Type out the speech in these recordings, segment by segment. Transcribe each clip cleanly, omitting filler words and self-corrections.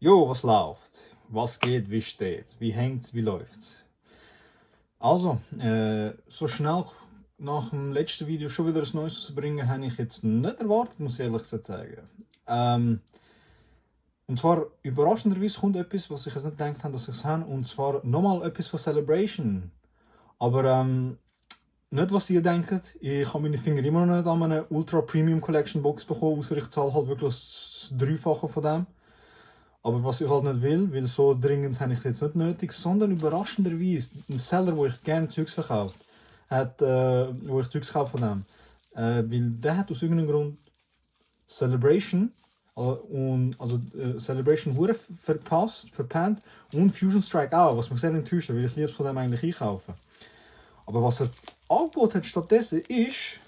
Jo, was läuft? Was geht, wie steht? Wie hängt's, wie läuft's? Also, so schnell nach dem letzten Video schon wieder ein neues zu bringen, habe ich jetzt nicht erwartet, muss ich ehrlich gesagt sagen. Und zwar überraschenderweise kommt etwas, was ich jetzt nicht gedacht habe, dass ich es habe, und zwar nochmal etwas von Celebration. Aber nicht, was ihr denkt, ich habe meine Finger immer noch nicht an eine Ultra Premium Collection Box bekommen, außer ich zahle halt wirklich das Dreifache von dem. Aber was ich halt nicht will, weil so dringend habe ich es jetzt nicht nötig, sondern überraschenderweise ein Seller, wo ich gerne Zeugs verkauft, wo ich Zeugs kaufe von dem. Weil der hat aus irgendeinem Grund Celebration Celebration wurde verpannt und Fusion Strike auch, was mich sehr enttäuscht hat, weil ich lieb's von dem eigentlich einkaufen. Aber was er angeboten hat stattdessen ist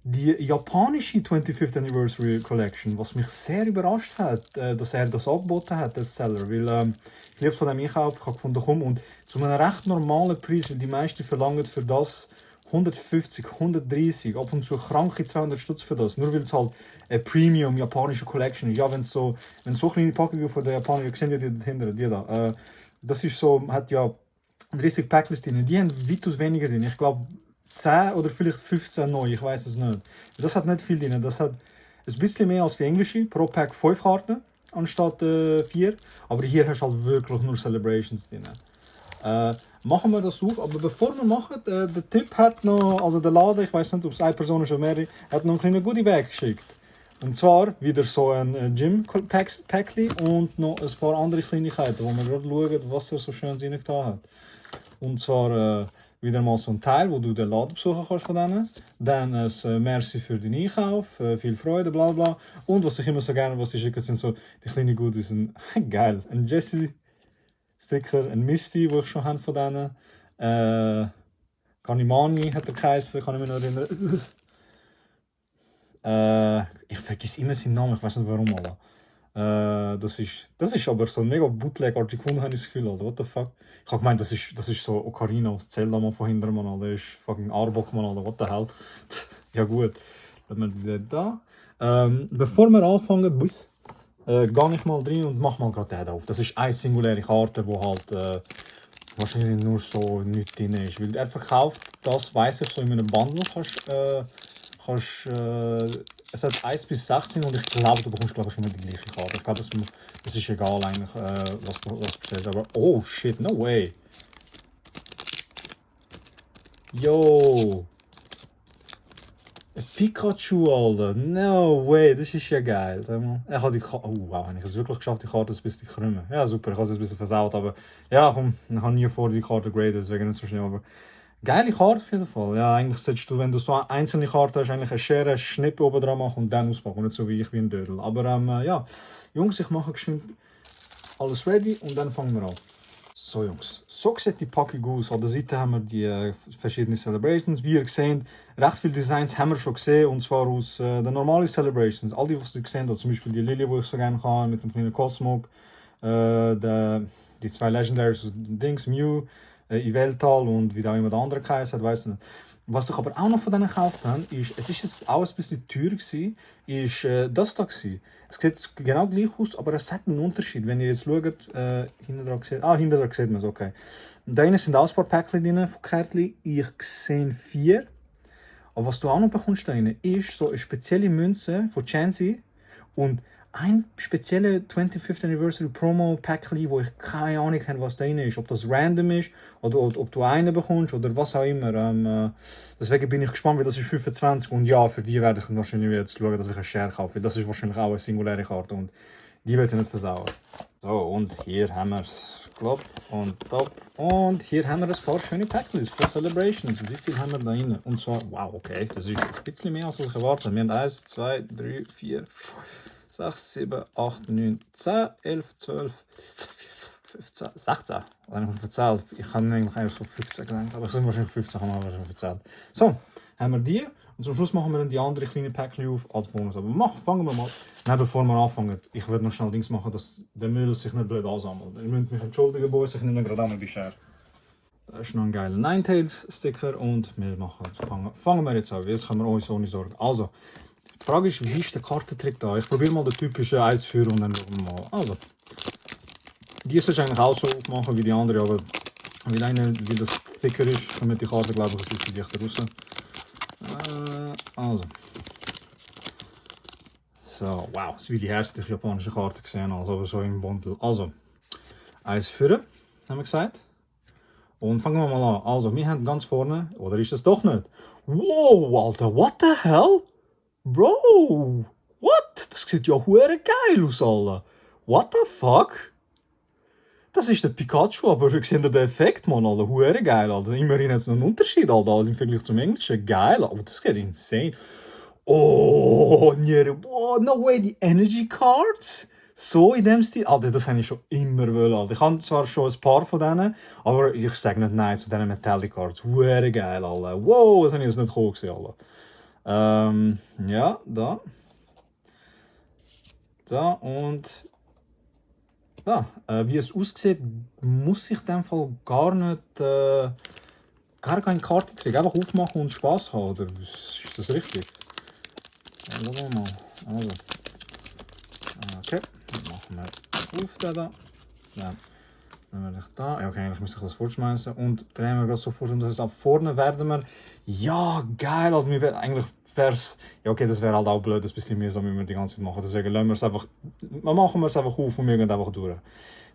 die japanische 25th Anniversary Collection, was mich sehr überrascht hat, dass er das angeboten hat, der Seller, weil ich liebe es von dem Einkauf, ich habe gefunden, komm, und zu einem recht normalen Preis, weil die meisten verlangen für das 150, 130, ab und zu kranke 200 Stutz für das, nur weil es halt eine Premium japanische Collection ist. Ja, wenn so kleine Packungen von der Japaner, ihr seht ja die dahinter, die da, das ist so, hat ja 30 Packlist drin, die haben weitaus weniger drin, ich glaube 10 oder vielleicht 15 neu, ich weiß es nicht. Das hat nicht viel drin, das hat ein bisschen mehr als die englische, pro Pack 5 Karten anstatt 4, aber hier hast du halt wirklich nur Celebrations drin. Machen wir das auch, aber bevor wir machen, der Typ hat noch, also der Laden, ich weiß nicht, ob es eine Person ist oder mehrere, hat noch ein kleines Goodie Bag geschickt. Und zwar wieder so ein Gym-Packli und noch ein paar andere Kleinigkeiten, wo wir gerade schauen, was er so schön reingetan hat. Und zwar wieder mal so ein Teil, wo du den Laden besuchen kannst von denen. Dann ein Merci für den Einkauf, viel Freude, bla bla. Und was ich immer so gerne, was sie schicken, sind so die kleinen Goodies. Geil, ein Jesse-Sticker, ein Misty, den ich schon habe von denen. Kanimani hat er geheißen, kann ich mich noch erinnern. Ich vergesse immer seinen Namen, ich weiß nicht warum, Alter. Das ist aber so ein mega Bootleg-artig gefunden, habe ich das Gefühl, Alter. What the fuck? Ich habe gemeint, das ist so Ocarina aus Zelda mal von hinten, Mann, Alter. Das ist fucking Arbok, Mann, Alter. What the hell? Ja gut, dann haben wir da. Bevor wir anfangen, gehe ich mal rein und mache mal gerade den auf. Das ist eine singuläre Karte, die halt wahrscheinlich nur so nichts drin ist. Weil er verkauft das, weiss ich, so in einem Bundle es hat 1 bis 16 und ich glaube, du bekommst immer die gleiche Karte. Ich glaube, das ist egal eigentlich, was du bestellst. Aber oh shit, no way. Yo. Ein Pikachu, Alter. No way, das ist ja geil. Ich habe die Karte. Oh wow, habe ich es wirklich geschafft, die Karte ein bisschen zu krümmen. Ja super, ich habe es ein bisschen versaut, aber ja komm, ich habe nie vor die Karte graden, deswegen nicht so schnell. Aber geile Karte auf jeden Fall. Ja, eigentlich solltest du, wenn du so eine einzelne Karte hast, eigentlich eine Schere, Schnippe oben dran machen und dann auspacken. Nicht so wie ich, wie ein Dödel. Aber ja, Jungs, ich mache geschwind alles ready und dann fangen wir an. So Jungs, so sieht die Packung aus. An der Seite haben wir die verschiedenen Celebrations. Wie ihr seht, recht viele Designs haben wir schon gesehen, und zwar aus den normalen Celebrations. All die, was ihr gesehen habt, zum Beispiel die Lily, die ich so gerne habe, mit dem kleinen Cosmog, die zwei Legendaries, Dings, Mew, Yveltal und wie auch immer der andere geheißen hat, weiss nicht. Was ich aber auch noch von denen gekauft habe, ist, es ist jetzt auch ein bisschen teuer gewesen, ist das da gewesen. Es sieht genau gleich aus, aber es hat einen Unterschied. Wenn ihr jetzt schaut, hinten dran sieht man es, okay. Da innen sind auch ein paar Päckchen drin von Kärtchen. Ich sehe 4. Aber was du auch noch bekommst da innen, ist so eine spezielle Münze von Chansey und ein spezieller 25th Anniversary Promo Päckchen, wo ich keine Ahnung habe, was da drin ist. Ob das random ist oder ob du einen bekommst oder was auch immer. Deswegen bin ich gespannt, weil das ist 25 und ja, für die werde ich wahrscheinlich jetzt schauen, dass ich eine Share kaufe. Weil das ist wahrscheinlich auch eine singuläre Karte und die werde ich nicht versauen. So, und hier haben wir es. Klopp und top. Und hier haben wir ein paar schöne Packlist für Celebrations. Wie viel haben wir da drin? Und zwar, wow, okay, das ist ein bisschen mehr als ich erwartet habe. Wir haben 1, 2, 3, 4, 5, 6, 7, 8, 9, 10, 11, 12, 15, 16. Wenn ich verzählt. Ich habe eigentlich so 15 gedacht, aber es sind wahrscheinlich 15, haben wir wahrscheinlich verzählt. So, haben wir die. Und zum Schluss machen wir dann die anderen kleinen Päckchen auf als Bonus. Aber fangen wir mal. Nein, bevor wir anfangen, ich werde noch schnell Dings machen, dass der Müll sich nicht blöd ansammelt. Ihr müsst mich entschuldigen, Boys, ich nehme gerade auch noch die Schere. Da ist noch ein geiler Ninetales Sticker und wir fangen wir jetzt an. Jetzt können wir uns ohne Sorge. Also, Die Frage ist, wie ist der Kartentrick da? Ich probiere mal den typischen 1 für und dann schauen wir mal. Also, die sollst du eigentlich auch so aufmachen wie die andere, aber weil das dicker ist, damit die Karte, glaube ich, ein bisschen dichter raus. Also. So, wow, das ist wie die erste japanische Karte gesehen, also so im Bundle. Also, 1 für, haben wir gesagt. Und fangen wir mal an. Also, wir haben ganz vorne, oder ist es doch nicht? Wow, Alter, what the hell? Bro, what? Das sieht ja hure geil aus, Alter. What the fuck? Das ist der Pikachu, aber wir sehen den Effekt, Mann, Alter. Hure geil, Alter. Immerhin hat es noch einen Unterschied, Alter, also im Vergleich zum Englischen. Geil, aber das geht insane. Oh, oh, no way, die Energy Cards? So in dem Stil? Alter, das habe ich schon immer wollen, Alter. Ich habe zwar schon ein paar von denen, aber ich sage nicht nein zu diesen Metallic Cards. Hure geil, Alter. Wow, das habe ich jetzt nicht cool gesehen, Alter. Ja, da. Da und da. Wie es aussieht, muss ich in dem Fall gar nicht, gar keine Karte kriegen. Einfach aufmachen und Spaß haben, oder ist das richtig? Ja, schauen wir mal. Also. Okay, dann machen wir auf da. Dann nehmen wir da. Ja, okay, eigentlich müsste ich das fortschmeißen. Und drehen wir das so fort. Und das ist ab vorne werden wir. Ja, geil. Also, eigentlich wäre es. Ja, okay, das wäre halt auch blöd, ein bisschen mühsam, wie wir die ganze Zeit machen. Deswegen lassen wir es einfach. Machen wir es einfach auf und wir gehen einfach durch.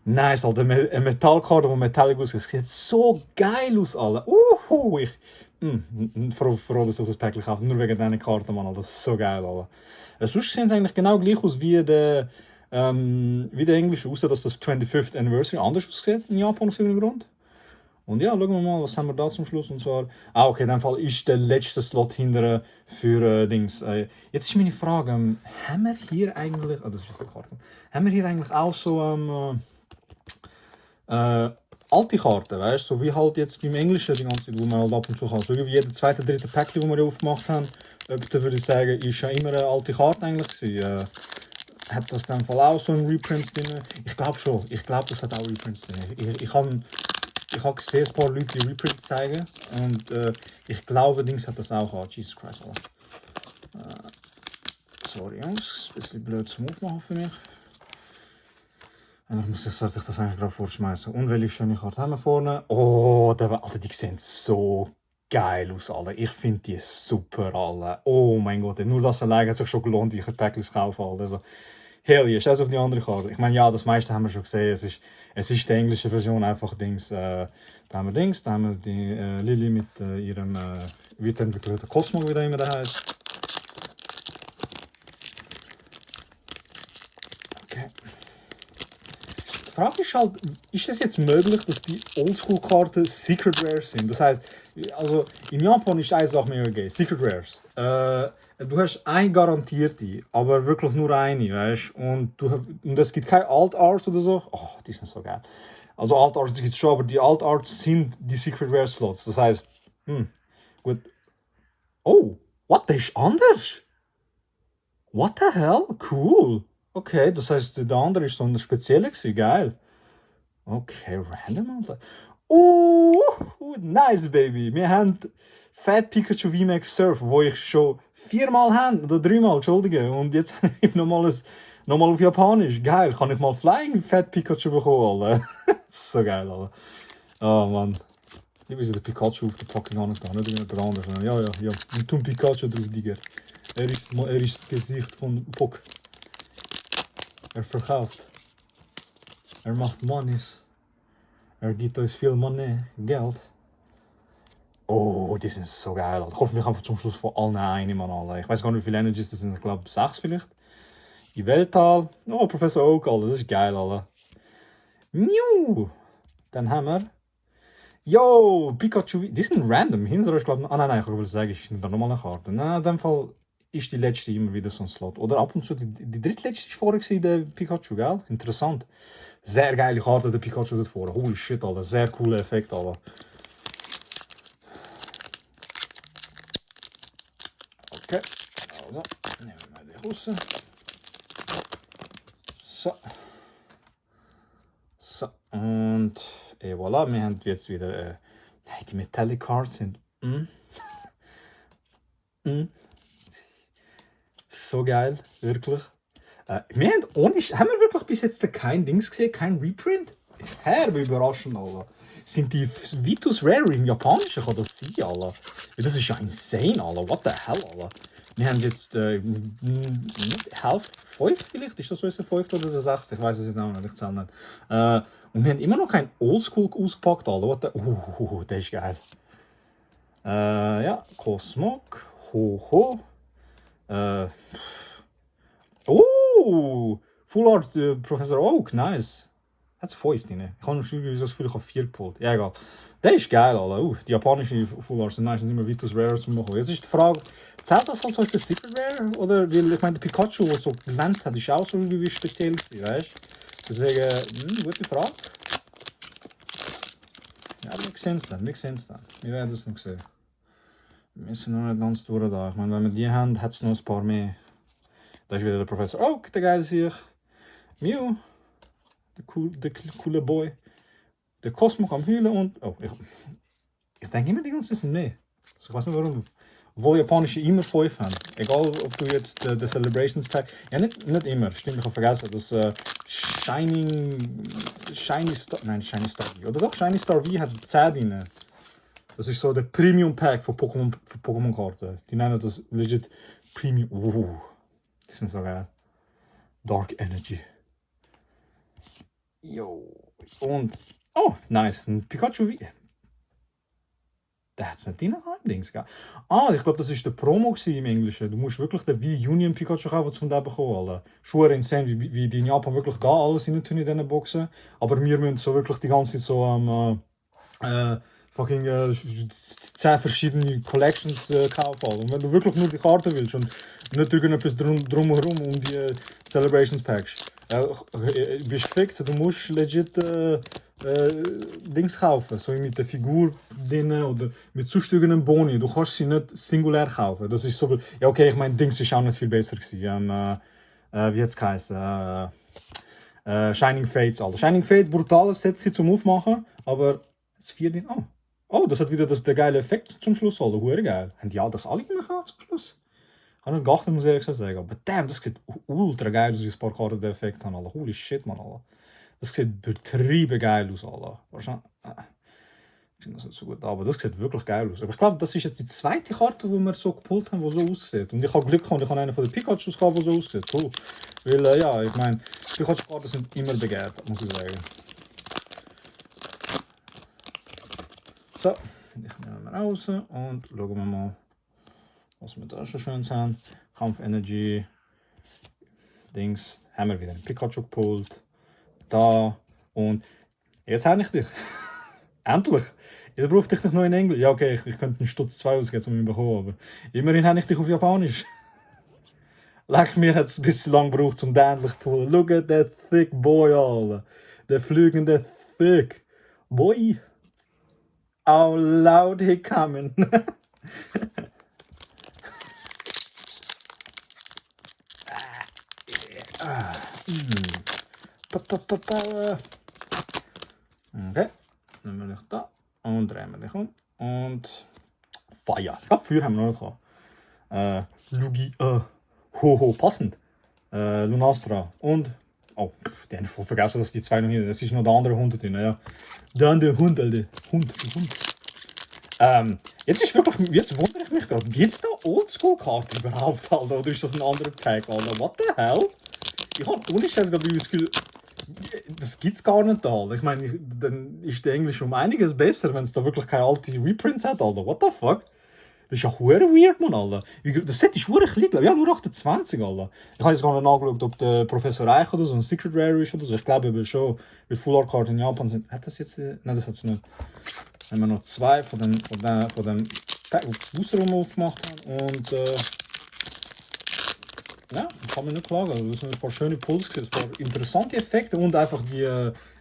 Nice, Alter. Eine Metallkarte, die metallic aussieht. Das sieht so geil aus, Alter. Ich. Froh, dass ich das Päckchen kaufe. Nur wegen diesen Karten, Mann. Das ist so geil, Alter. Sonst sehen sie eigentlich genau gleich aus wie der englische, außer dass das 25th Anniversary anders aussieht in Japan aus irgendeinem Grund. Und ja, schauen wir mal, was haben wir da zum Schluss. Und zwar, okay, in dem Fall ist der letzte Slot hinterher für Dings. Jetzt ist meine Frage, haben wir hier eigentlich, das ist jetzt die Karte, haben wir hier eigentlich auch so alte Karten, weißt du, so wie halt jetzt beim Englischen die ganze Zeit, wo man halt ab und zu kann. So wie jeder zweite, dritte Päckchen, das wir aufgemacht haben, da würde ich sagen, ist ja immer eine alte Karte eigentlich gewesen. Hat das in dem Fall auch so ein Reprint drin? Ich glaube schon. Ich glaube, das hat auch Reprints drin. Ich habe gesehen, ein paar Leute die Reprints zeigen. Und ich glaube, Dings hat das auch. Jesus Christ, sorry, Jungs. Ein bisschen blöd zum Aufmachen für mich. Sollte ich das eigentlich gerade vorschmeißen. Und welche schöne Karte haben wir vorne? Oh, Alter, die sehen so geil aus, Alter. Ich finde die super, Alter. Oh mein Gott, nur das allein hat sich schon gelohnt, ich ein Päckchen zu kaufen, Alter. Also, hell yeah, scheiß auf die andere Karte. Ich meine, ja, das meiste haben wir schon gesehen. Es ist die englische Version, einfach Dings. Da haben wir die Lily mit ihrem weiterentwickelten Cosmo, wie der immer der heißt. Okay. Die Frage ist halt, ist es jetzt möglich, dass die Oldschool-Karten Secret Rares sind? Das heißt, also in Japan ist eine Sache mega geil, Secret Rares. Du hast eine garantierte, aber wirklich nur eine, weißt du? Und es gibt keine Alt Arts oder so. Oh, die sind so geil. Also Alt Arts gibt es schon, aber die Alt Arts sind die Secret Rare Slots. Das heißt, gut. Oh, what? Das ist anders? What the hell? Cool. Okay, das heißt, der andere ist so ein spezieller gewesen. Geil. Okay, random, Alter. Nice, baby. Wir haben Fat Pikachu VMAX Surf, wo ich schon 4-mal habe, oder 3-mal, Entschuldige. Und jetzt habe ich nochmal auf Japanisch. Geil, kann ich mal Flying Fat Pikachu bekommen, Alter. Das ist so geil, Alter. Oh, Mann. Ich weiß, der Pikachu auf der Packung angetan, nicht jemand anderes. Ja. Und tun Pikachu drauf, Digga. Er ist das Gesicht von Pock. Er verkauft. Er macht Moneys. Er gibt uns viel Money, Geld. Oh, die sind so geil, Alter. Ich hoffe, wir haben zum Schluss von allen eine, Mann, Alter. Ich weiß gar nicht, wie viele Energies das sind. Ich glaube 6 vielleicht. Die Welttal. Oh, Professor Oak, Alter. Das ist geil, Alter. Miu. Dann haben wir. Yo, Pikachu. Die sind random. Hinter euch, glaube ich. Nein, ich würde sagen, ich nehme da nochmal eine Karte. Nein, in dem Fall ist die letzte immer wieder so ein Slot. Oder ab und zu, die drittletzte ist vorher der Pikachu, gell? Interessant. Sehr geile Karte, der Pikachu dort vorne. Holy shit, Alter. Sehr cooler Effekt, Alter. Okay, also, nehmen wir die raus. So, und voilà, wir haben jetzt wieder die Metallic Cards sind. Es so geil, wirklich. Wir haben wir wirklich bis jetzt kein Dings gesehen, kein Reprint? Herbe überraschend, Alter. Sind die Vitus Rare im Japanischen? Kann das sein, Alter? Das ist ja insane, Alter. What the hell, Alter? Wir haben jetzt nicht Hälfte, 5 vielleicht? Ist das so ein 5 oder ein 6? Ich weiß es jetzt auch nicht, ich zähle nicht. Und wir haben immer noch kein Oldschool ausgepackt, Alter. What the... der ist geil. Ja, Cosmog, Ho. Full Art Professor Oak, nice. Hat es 5 drin. Ich habe das Gefühl, ich habe 4 geholt. Ja, egal. Der ist geil, Alter. Die japanischen Full Arts sind meistens immer Vitus Rare zu machen. Jetzt ist die Frage, zählt das als ein Secret Rare? Oder, weil ich meine, der Pikachu, der so glänzt hat, ist auch so wie speziell gewesen, weißt du? Deswegen, gute Frage. Ja, wir sehen es dann. Wir werden es noch sehen. Wir sind noch nicht ganz durch da. Ich meine, wenn wir die haben, hat es noch ein paar mehr. Da ist wieder der Professor Oak, der geile sich. Mew, der coole Boy. Der Cosmog am Heulen und... Oh, ich denke immer, die ganzen sind mehr. Also ich weiß nicht warum. Obwohl Japanische immer 5 haben. Egal, ob du jetzt den Celebrations Pack... Ja, nicht immer. Stimmt, ich habe vergessen. Das Shiny Star... Nein, Shiny Star V. Oder doch, Shiny Star V hat 10 drin. Das ist so der Premium Pack für Pokémon-Karten. Die nennen das legit Premium... die sind so geil. Dark Energy. Jo. Und... Oh, nice. Ein Pikachu V. Der hat es nicht drin, Dings, gell? Ich glaube, das war der Promo im Englischen. Du musst wirklich den V-Union Pikachu kaufen, um den zu bekommen, Alter. Schon insane, wie die in Japan wirklich da alles in diesen Boxen. Aber wir müssen so wirklich die ganze Zeit so fucking 10 verschiedene Collections kaufen. Alter. Und wenn du wirklich nur die Karte willst und nicht irgendetwas drumherum um die Celebrations Packs, bist du gefickt, du musst legit Dings kaufen, so mit der Figur drin oder mit sonst irgendeinem Boni. Du kannst sie nicht singulär kaufen. Das ist so, ja okay, ich meine, Dings ist auch nicht viel besser gewesen. Wie hat es geheißen? Shining Fates, Alter. Shining Fates, brutales Set zum Aufmachen, aber das 4 drin. Oh, das hat wieder der geile Effekt zum Schluss, Alter. Hure geil. Haben die all das alle immer gehabt zum Schluss? Ich habe nicht geachtet, muss ich ehrlich sagen. Aber damn, das sieht ultra geil aus, wie ein paar Karten den Effekt haben, Alter. Holy shit, man, Alter. Das sieht betrieben geil aus, Alter. Wahrscheinlich. Ich finde das nicht so gut, aber das sieht wirklich geil aus. Aber ich glaube, das ist jetzt die zweite Karte, die wir so gepult haben, die so aussieht. Und ich habe Glück gehabt, ich habe einen von den Pikachus gehabt, der so aussieht. Cool. Weil, ja, ich meine, Pikachu-Karten sind immer begehrt, muss ich sagen. So, ich nehme mal raus und schauen wir mal, was wir da schon schön haben. Kampf Energy, Dings, haben wir wieder einen Pikachu gepult. Da und jetzt habe ich dich. Endlich! Jetzt brauchte ich dich noch in Englisch. Ja, okay, ich könnte einen Stutz 2 ausgeben, um ihn zu bekommen, aber immerhin habe ich dich auf Japanisch. Leck, mir hat es ein bisschen lang gebraucht, um den endlich zu pullen. Look at that thick boy, Alter. Der fliegende thick boy. How loud he coming. Okay, nehmen wir dich da und drehen wir dich um. Und Feuer. Ja, Feuer haben wir noch gehabt. Lugi, Hoho, passend. Lunastra und. Oh, die haben voll vergessen, dass die zwei noch hier. Das ist noch der andere Hund drin, ja. Der andere Hund, Alter. Hund. Jetzt wundere ich mich gerade, gibt es da Oldschool-Karten überhaupt, Alter? Oder ist das ein anderer Pack, Alter? What the hell? Ich habe ohne Scheiß gerade das Gefühl, das gibt's gar nicht, Alter. Ich meine, dann ist der Englisch um einiges besser, wenn es da wirklich keine alte Reprints hat, Alter. What the fuck? Das ist ja hure weird, man, Alter. Das Set ist hure klein, glaube ich. Ja, nur 28, Alter. Ich habe jetzt gar nicht nachgeschaut, ob der Professor Eich oder so ein Secret Rare ist oder so. Ich glaube aber schon, weil Full Art Karten in Japan sind. Hat das jetzt? Nein, das hat es nicht. Dann haben wir noch 2 von den Booster, die wir aufgemacht haben. Und ja, kann man nicht klagen. Also, das sind ein paar schöne Pulls, ein paar interessante Effekte und einfach die,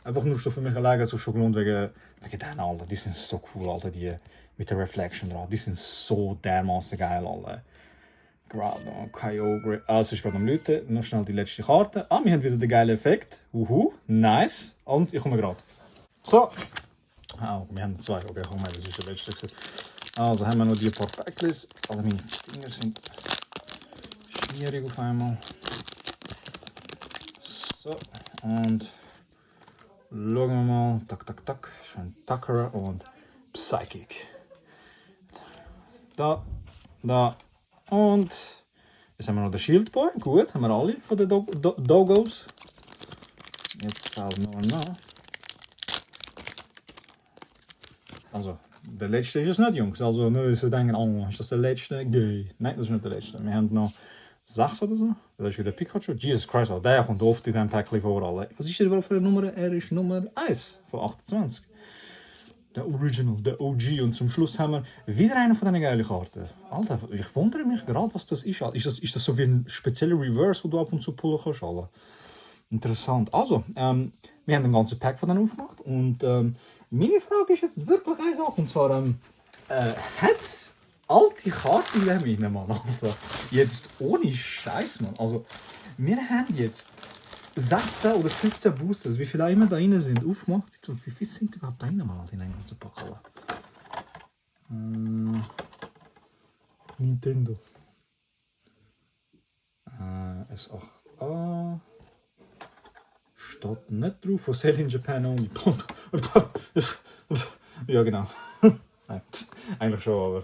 einfach nur so für mich alleine so schon gelohnt wegen denen, Alter. Die sind so cool, Alter, die mit der Reflection dran. Die sind so dermaßen geil, Alter. Groudon, Kyogre. Es ist gerade am Läuten. Noch schnell die letzte Karte. Wir haben wieder den geilen Effekt. Nice. Und ich komme gerade. So. Wir haben 2. Okay, komm mal, das ist der letzte. Also haben wir noch die paar Päckchen. Alle meine Finger sind Schwierig auf einmal. So, und schauen wir mal. Tak, tak, tak. Schön Tucker und Psychic. Da und jetzt haben wir noch den Shield Boy. Gut, haben wir alle von den Doggos. Jetzt fällt nur noch. Also, der letzte ist es nicht, Jungs. Also, nur dass sie denken, oh, ist das der letzte? Gay. Nein, das ist nicht der letzte. Wir haben noch 6 oder so. Das ist wieder Pikachu. Jesus Christ, der kommt oft in diesem Päckchen vor. Alle. Was ist der überhaupt für eine Nummer? Er ist Nummer 1 von 28. Der Original, der OG. Und zum Schluss haben wir wieder eine von diesen geilen Karten. Alter, ich wundere mich gerade, was das ist. Ist das so wie ein spezieller Reverse, den du ab und zu pullen kannst? Alle? Interessant. Also, wir haben ein ganzes Pack von denen aufgemacht. Und meine Frage ist jetzt wirklich eine Sache. Und zwar, hat es alte Karten in dem rein, Mann? Also, jetzt ohne Scheiß, Mann. Also, wir haben jetzt 16 oder 15 Boosters, wie viele immer da rein sind, aufgemacht. Wie viele sind überhaupt da rein, Mann, in einem ganzen Pack? Nintendo. S8A. Steht nicht drauf, for sale in Japan only. Ja, genau. Nein, eigentlich schon, aber.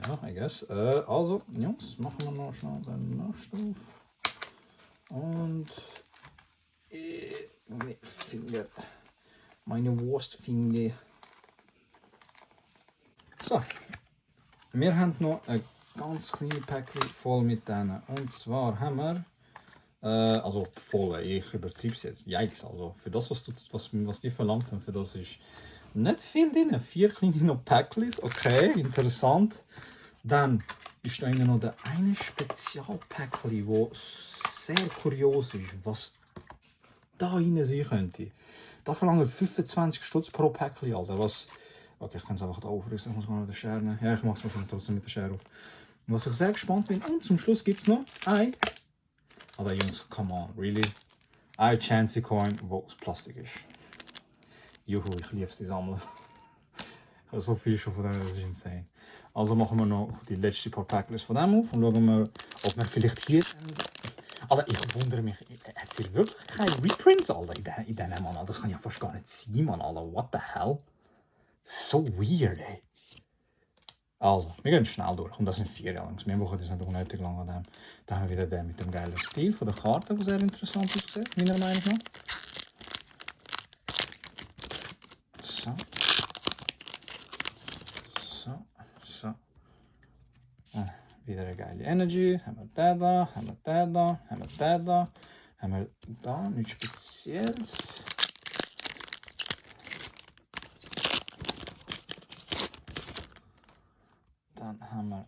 Ja, I guess. Also, Jungs, machen wir noch schnell den Nachstuf. Und. Meine Finger. Meine Wurstfinger. So. Wir haben noch ein ganz kleines Päckchen voll mit denen. Und zwar haben wir. Also voll, ich übertreibe es jetzt. Yikes, also für das, was die verlangt haben, für das ist nicht viel drin. 4 kleine noch Päckchen. Okay, interessant. Dann ist da noch der eine Spezialpäckchen, wo sehr kurios ist, was da rein sein könnte. Da verlangen 25 Stutz pro Päckchen, Alter. Was. Okay, ich kann es einfach da aufrissen. Ich muss mal mit der Schere nehmen. Ja, ich mache es wahrscheinlich trotzdem mit der Schere auf. Was ich sehr gespannt bin. Und zum Schluss gibt es noch ein. Aber Jungs, come on, really? Ein Chansey Coin, der aus Plastik ist. Juhu, ich liebe es, die sammeln. Ich habe so viel schon von denen, das ist insane. Also machen wir noch die letzten paar Packlets von dem auf und schauen wir, ob wir vielleicht hier. Aber ich wundere mich, hat es hier wirklich keine Reprints, Alter, in diesem Mann? Das kann ja fast gar nicht sein, Mann, Alter. What the hell? So weird, ey. Also, wir gehen schnell durch. Und das sind 4 Jahre. Wir brauchen das nicht unnötig lang an dem. Da haben wir wieder den mit dem geilen Stil von der Karte, der sehr interessant aussieht, meiner Meinung nach. So. So. So. Oh, wieder eine geile Energy. Haben wir den da, haben wir den da, haben wir den da. Haben wir da nichts Spezielles. Dann haben wir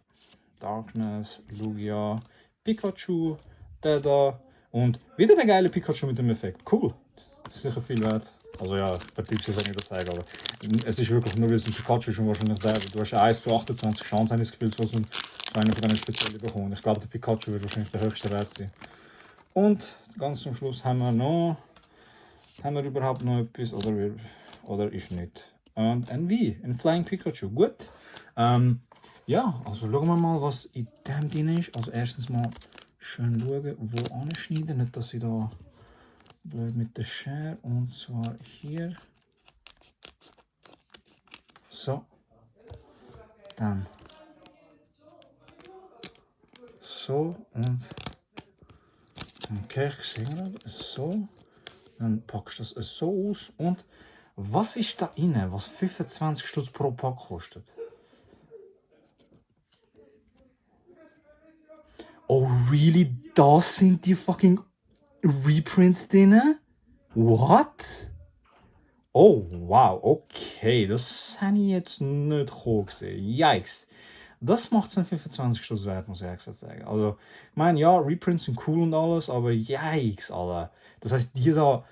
Darkness, Lugia, Pikachu, der da und wieder der geile Pikachu mit dem Effekt. Cool. Das ist sicher viel wert. Also ja, ich vertiebe es jetzt nicht, das sagen, aber es ist wirklich nur, weil es ein Pikachu ist und wahrscheinlich der. Du hast 1 zu 28 Chance, habe ich das Gefühl, so einen von denen speziell bekommen. Ich glaube, der Pikachu wird wahrscheinlich der höchste Wert sein. Und ganz zum Schluss haben wir überhaupt noch etwas oder ist nicht. Und ein wie, ein Flying Pikachu. Gut. Ja, also schauen wir mal, was in dem drin ist. Also erstens mal schön schauen, wo anschneiden, nicht dass ich da blöd mit der Schere. Und zwar hier. So. Dann. So und. Okay, ich sehe gerade. So. Dann packst du das so aus. Und was ist da drin, was 25 Stutz pro Pack kostet? Oh, really? Das sind die fucking Reprints drin? What? Oh, wow, okay. Das habe ich jetzt nicht gesehen. Yikes. Das macht es einen 25 Stutz wert, muss ich ehrlich sagen. Also, ich meine, ja, Reprints sind cool und alles, aber yikes, Alter. Das heißt, die da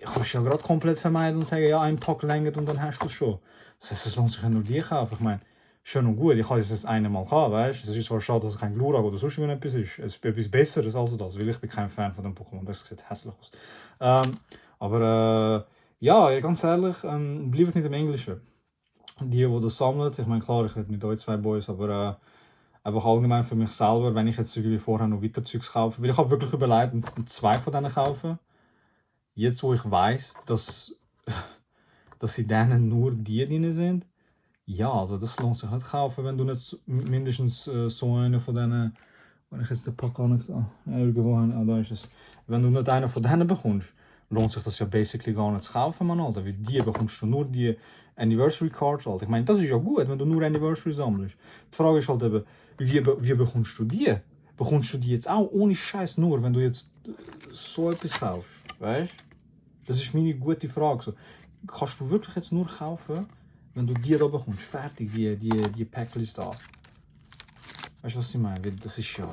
kannst du ja gerade komplett vermeiden und sagen, ja, ein Pack länger und dann hast du es schon. Das heißt, es lohnt sich ja nur die kaufen. Ich meine, schön und gut, ich habe es das eine Mal gehabt, weißt du. Es ist zwar schade, dass es kein Glurak oder sonst etwas ist. Es ist etwas Besseres als das, weil ich bin kein Fan von dem Pokémon. Das sieht hässlich aus. Aber ja, ganz ehrlich, bleibt nicht im Englischen. die das sammeln. Ich meine, klar, ich rede mit euch zwei Boys, aber einfach allgemein für mich selber, wenn ich jetzt irgendwie vorher noch weiter Zeugs kaufe. Weil ich habe wirklich überlegt, zwei von denen kaufen. Jetzt, wo ich weiß, dass in denen nur die drin sind. Ja, also das lohnt sich nicht kaufen, wenn du nicht mindestens so einen von denen, wenn ich jetzt den Pack an irgendwo da ist es. Wenn du nicht einen von denen bekommst, lohnt sich das ja basically gar nicht zu kaufen, man, Alter. Weil die bekommst du nur die Anniversary Cards, Alter. Ich meine, das ist ja gut, wenn du nur Anniversary sammelst. Die Frage ist halt eben, wie bekommst du die? Bekommst du die jetzt auch ohne Scheiß nur, wenn du jetzt so etwas kaufst? Weißt du? Das ist meine gute Frage. So, kannst du wirklich jetzt nur kaufen, wenn du die da bekommst? Fertig, die Packlist da. Weißt du, was ich meine? Das ist ja.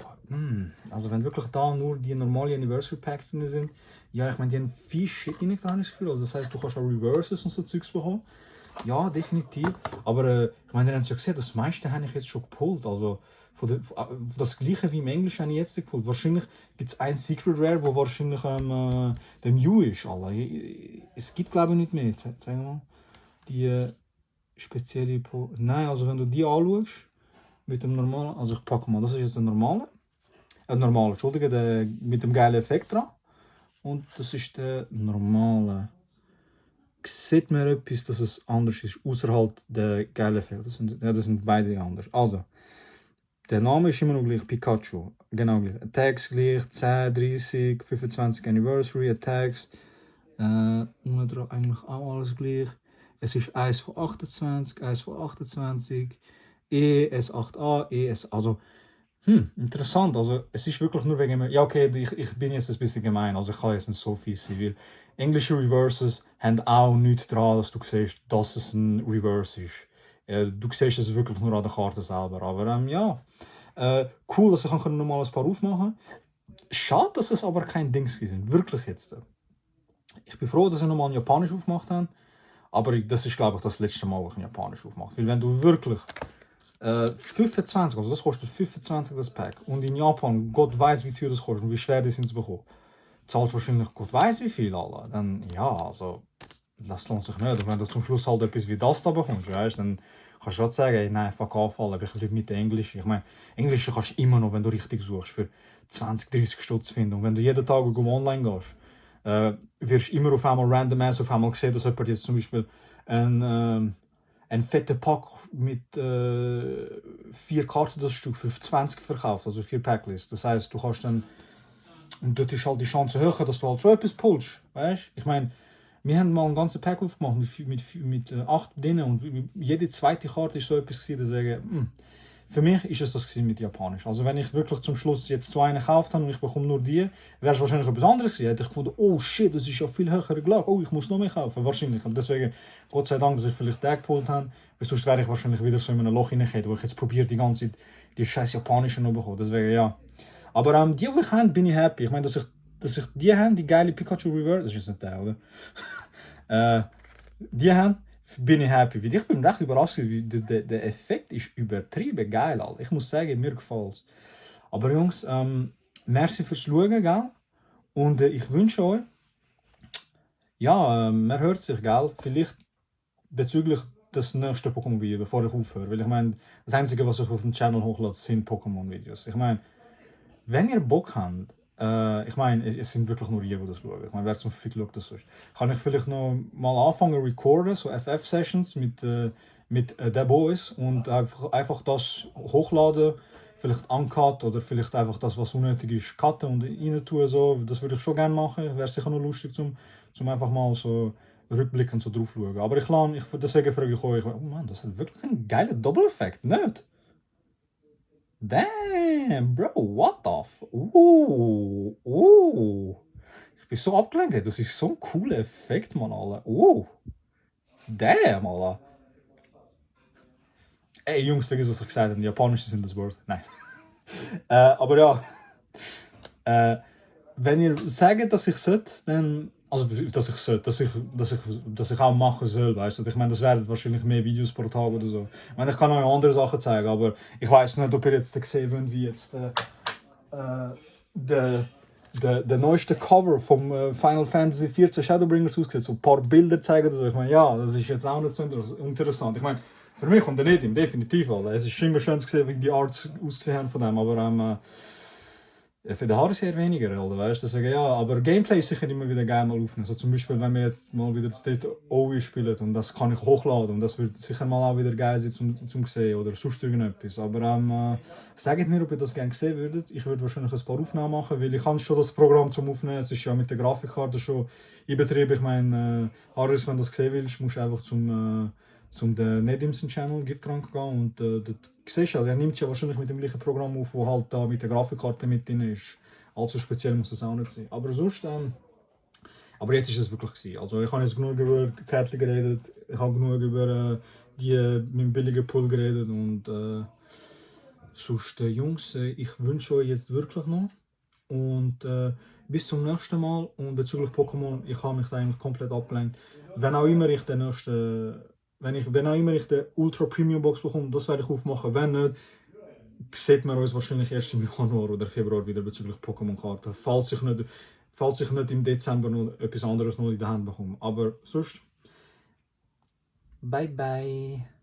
Also, wenn wirklich da nur die normalen Anniversary Packs drin sind, ja, ich meine, die haben viel Shit drin, habe ich das Gefühl. Also, das heisst, du kannst auch Reverses und so Zeugs bekommen. Ja, definitiv. Aber ich meine, ihr habt ja gesehen, das meiste habe ich jetzt schon gepult. Also, das gleiche wie im Englischen habe ich jetzt gepult. Wahrscheinlich gibt es ein Secret Rare, wo wahrscheinlich der Mew ist. Alter. Es gibt, glaube ich, nicht mehr. Zeig mal. Die spezielle Nein, also wenn du die anschaust, mit dem normalen, also ich packe mal, das ist jetzt der normale. Entschuldige, der mit dem geilen Effekt dran. Und das ist der normale. Sieht man etwas, dass es anders ist, außerhalb der geilen Effekte. Das sind beide anders. Also, der Name ist immer noch gleich, Pikachu. Genau gleich. Attacks gleich, 10, 30, 25 Anniversary, Attacks. Eigentlich auch alles gleich. Es ist 1 von 28, 1 von 28, E, S8A, ES. Also, interessant. Also, es ist wirklich nur wegen mir. Ja, okay, ich bin jetzt ein bisschen gemein. Also, ich kann jetzt nicht so viel sein, weil englische Reverses haben auch nichts daran, dass du siehst, dass es ein Reverse ist. Du siehst es wirklich nur an der Karte selber. Aber ja, cool, dass ich nochmal ein paar aufmachen kann. Schade, dass es aber kein Dings sind. Wirklich jetzt. Ich bin froh, dass ich nochmal ein Japanisch aufgemacht habe. Aber das ist, glaube ich, das letzte Mal, wo ich ein Japanisch aufmache. Weil wenn du wirklich 25, also das kostet 25 das Pack. Und in Japan, Gott weiß, wie teuer das kostet und wie schwer das sind zu bekommen. Zahlst wahrscheinlich Gott weiß wie viel, Alter. Dann, ja, also, das lohnt sich nicht. Und wenn du zum Schluss halt etwas wie das da bekommst, weißt, dann kannst du gerade sagen, ey, nein, fuck off, Alter, ich bleibe mit Englisch. Ich meine, Englisch kannst du immer noch, wenn du richtig suchst, für 20, 30 Stutz finden. Und wenn du jeden Tag online gehst, wirst du immer auf einmal randommäßig auf einmal sehen, dass jemand jetzt zum Beispiel ein fetter Pack mit 4 Karten das Stück für 20 verkauft, also 4 Packlist. Das heisst, du kannst dann, und dort ist halt die Chance höher, dass du halt so etwas pulst, weißt? Ich meine, wir haben mal ein ganzes Pack aufgemacht mit 8 drin und jede zweite Karte ist so etwas gewesen, deswegen, für mich ist es das mit Japanisch. Also wenn ich wirklich zum Schluss jetzt 2 gekauft habe und ich bekomme nur die, wäre es wahrscheinlich etwas anderes gewesen. Hätte ich gefunden, oh shit, das ist ja viel höher gelagert, oh, ich muss noch mehr kaufen, wahrscheinlich. Und deswegen, Gott sei Dank, dass ich vielleicht den gepult habe, weil sonst wäre ich wahrscheinlich wieder so in einem Loch hineingehen, wo ich jetzt probiere, die ganze Zeit die scheiß Japanischen noch bekommen. Deswegen, ja. Aber die ich habe, bin ich happy. Ich meine, dass ich die habe, die geile Pikachu Reverse, das ist jetzt nicht der, oder? Die haben, bin ich happy. Weil ich bin recht überrascht, wie der Effekt ist übertrieben geil, Alter. Ich muss sagen, mir gefällt es. Aber Jungs, merci fürs Schauen, gell? Und ich wünsche euch, ja, man hört sich, gell? Vielleicht bezüglich des nächsten Pokémon-Video, bevor ich aufhöre. Weil ich meine, das Einzige, was ich auf dem Channel hochlade, sind Pokémon-Videos. Ich meine, wenn ihr Bock habt, ich meine, es sind wirklich nur ihr, die das schauen. Ich meine, wer zum Fick schaut das sonst? Kann ich vielleicht noch mal anfangen recorden, so FF-Sessions mit den Boys und einfach das hochladen, vielleicht uncut oder vielleicht einfach das, was unnötig ist, cutten und rein tun. So. Das würde ich schon gerne machen. Wäre sicher noch lustig, zum einfach mal so rückblickend so drauf schauen. Aber deswegen frage ich euch, oh Mann, das ist wirklich ein geiler Doppeleffekt, nicht? Damn, bro, what the f... Ich bin so abgelenkt, das ist so ein cooler Effekt, Mann, Alter. Damn, Alter. Ey, Jungs, vergiss, was ich gesagt habe. Japanisch sind das Wort. Nein. Aber ja. Wenn ihr sagt, dass ich sollte, dann... Also, dass ich sollte, dass ich auch machen soll, weißt du. Ich meine, das werden wahrscheinlich mehr Videos pro Tag oder so. Ich meine, ich kann euch andere Sachen zeigen, aber ich weiß nicht, ob ihr jetzt gesehen habt, wie jetzt der neueste Cover vom Final Fantasy XIV Shadowbringers aussieht. So ein paar Bilder zeigen oder so. Ich meine, ja, das ist jetzt auch nicht so interessant. Ich meine, Für mich kommt er nicht definitiv, Alter. Es ist immer schön zu sehen, wie die Arts ausgesehen haben von dem, aber für den Harris eher weniger, Alter, weißt du? Sagen, ja, aber Gameplay ist sicher immer wieder geil mal aufnehmen. So zum Beispiel, wenn wir jetzt mal wieder das dritte OE spielen und das kann ich hochladen und das wird sicher mal auch wieder geil sein zum sehen oder sonst irgendetwas. Aber sagt mir, ob ihr das gerne sehen würdet. Ich würde wahrscheinlich ein paar Aufnahmen machen, weil ich habe schon das Programm zum Aufnehmen. Es ist ja mit der Grafikkarte schon in Betrieb. Ich meine, Harris, wenn du das sehen willst, musst du einfach zum den Nedimson Channel Giftkrank gehen und dort siehst du, er nimmt ja wahrscheinlich mit dem gleichen Programm auf, wo halt da mit der Grafikkarte mit drin ist. Allzu speziell muss das auch nicht sein. Aber sonst, aber jetzt ist es wirklich gewesen. Also ich habe jetzt genug über Kärtchen geredet, ich habe genug über die mit dem billigen Pool geredet und sonst, Jungs, ich wünsche euch jetzt wirklich noch und bis zum nächsten Mal. Und bezüglich Pokémon, ich habe mich da eigentlich komplett abgelenkt. Wenn auch immer ich den nächsten wenn auch immer ich den Ultra Premium Box bekomme, das werde ich aufmachen. Wenn nicht, sieht man uns wahrscheinlich erst im Januar oder Februar wieder bezüglich Pokémon-Karten. Falls ich nicht im Dezember noch etwas anderes noch in der Hand bekomme. Aber sonst, bye bye.